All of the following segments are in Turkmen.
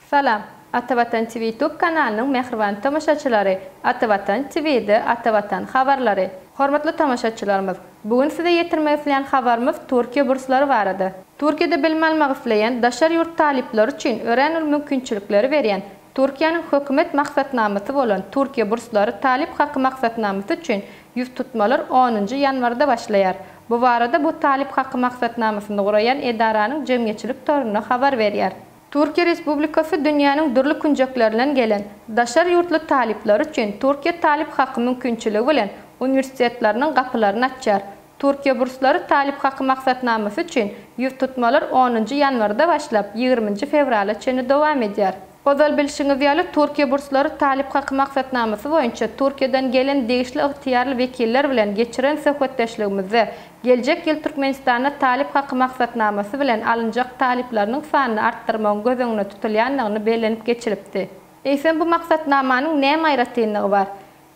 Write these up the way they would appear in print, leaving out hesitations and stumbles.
Salam, Atavatan TV YouTube kanalynyň mähriban tomaşaçylary, Atavatan TV-de Atavatan habarlary. Hormatly tomaşaçylarymyz, bu gün size ýetirmek isleýän habarymyz Türkiýe burslary barada. Türkiýede bilim almak isleýän daşary ýurt talyplary üçin örän uly mümkinçilikleri berýän Türkiýäniň hökümet maksatnamasy bolan Türkiýe burslary talyp haky maksatnamasy üçin ýüztutmalar onunjy ýanwarda başlaýar. Bu barada bu talyp haky maksatnamasyny guraýan edaranyň jemgyýetçilik torunda habar berýär. Türkiýe Respublikasy dünýäniň dürli künjeklerinden gelen daşary ýurtly talyplar üçin Türkiýe talyp haky mümkinçiligi bilen uniwersitetleriniň gapylaryny açýar. Türkiýe burslary talyp haky maksatnamasy üçin ýüztutmalar onunjy ýanwarda başlap, ýigriminji fewrala çenli dowam edýär. Ozal bilşiňiz ýaly, Türkiýe burslary talyp haky maksatnamasy boýunça Türkiýeden gelen degişli ygtyýarly wekiller bilen geçiren söhbetdeşligimizde geljek ýyl Türkmenistanda talyp haky maksatnamasy bilen alynjak talyplarynyň sanyny artdyrmagyň göz öňünde tutulýandygyny bellenip geçilipdi. Eýsem bu maksatnamanyň näme aýratynlygy bar?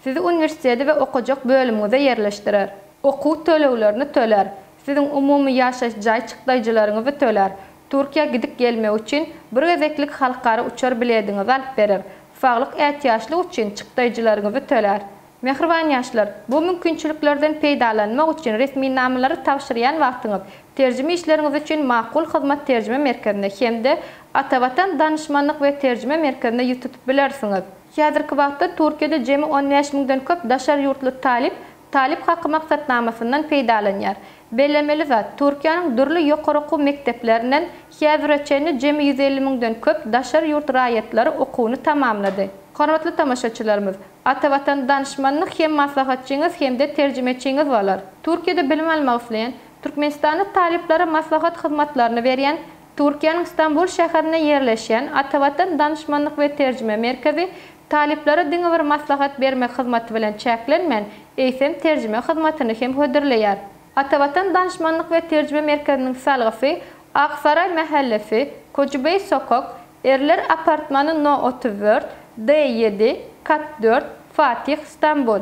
Sizi uniwersitete we okajak bölümiňize ýerleşdirer. Okuw töleglerini tölär. Siziň umumy ýaşaýyş jaý çykdaýjylaryňyzy tölär. Türkiýä gidip gelmek üçin bir gezeklik halkara uçar bilediňizi alyp berer. Saglyk ätiýaçlyk üçin çykdaýjylaryňyzy tölär. Mähriban ýaşlar, bu mümkinçiliklerden peýdalanmak üçin resminamalary tabşyrýan wagtyňyz terjime işleriňiz üçin Makul Hyzmat terjime merkezine hem-de Atavatan danyşmanlyk we terjime merkezine ýüz tutup bilersiňiz. Häzirki wagtda Türkiýede jemi 15 müňden köp daşary ýurtly talyp Talyp haky maksatnamasyndan peýdalanýar. Bellemeli zat, Türkiýäniň dürli ýokary okuw mekdeplerinden häzire çenli jemi 150 müňden köp daşary ýurt raýatlary okuwyny tamamlady. Hormatly tomaşaçylarymyz, Atavatan danyşmanlyk hem maslahatçyňyz hem-de terjimeçiňiz bolar. Türkiýede bilim almak isleýän türkmenistanly talyplara maslahat hyzmatlaryny berýän Türkiýäniň Stambul şäherinde ýerleşýän Atavatan danyşmanlyk we terjime merkezi talyplara diňe bir maslahat bermek hyzmaty bilen çäklenmän, eýsem terjime hyzmatyny hem hödürleýär. Atavatan danyşmanlyk we terjime merkeziniň salgysy, Aksaray mähellesi, Kojubeý sokak, Erler apartmany no 34, D ýedi, kat dört, Fatih, Stambul.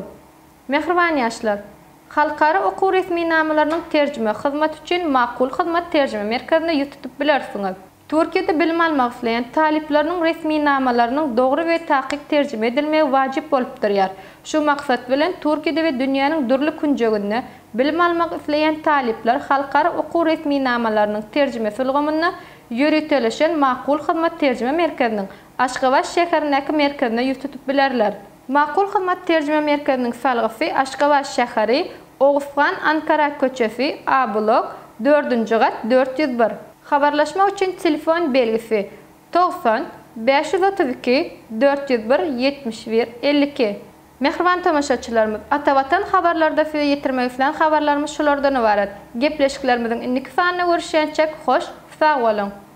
Mähriban ýaşlar! Halkara okuw resminamalarynyň terjime hyzmaty üçin Makul Hyzmat terjime merkezine ýüz tutup bilersiňiz. Türkiýede bilim almak isleýän talyplarynyň resminamalarynyň dogry we takyk terjime edilmegi wajyp bolup durýar. Şu maksat bilen Türkiýede we dünýäniň dürli künjeginde bilim almak isleýän talyplar halkara okuw resminamalarynyň terjimesi ulgamynda ýöriteleşen Makul Hyzmat terjime merkeziniň Aşgabat şäherindäki merkezine ýüz tutup bilerler. Makul Hyzmat terjime merkeziniň salgysy Aşgabat şäheri, Oguzhan Ankara köçesi, A blok, dördünji gat, 401. Habarlaşmak üçin telefon belgisi, 90 532 401 71 52. Mähriban tomaşaçylarymyz, Atavatan habarlarda size ýetirmek islän habarlarymyz şulardan ybarat. Gepleşiklerimiziň indiki sanynda görüşýänçäk hoş, sag boluň!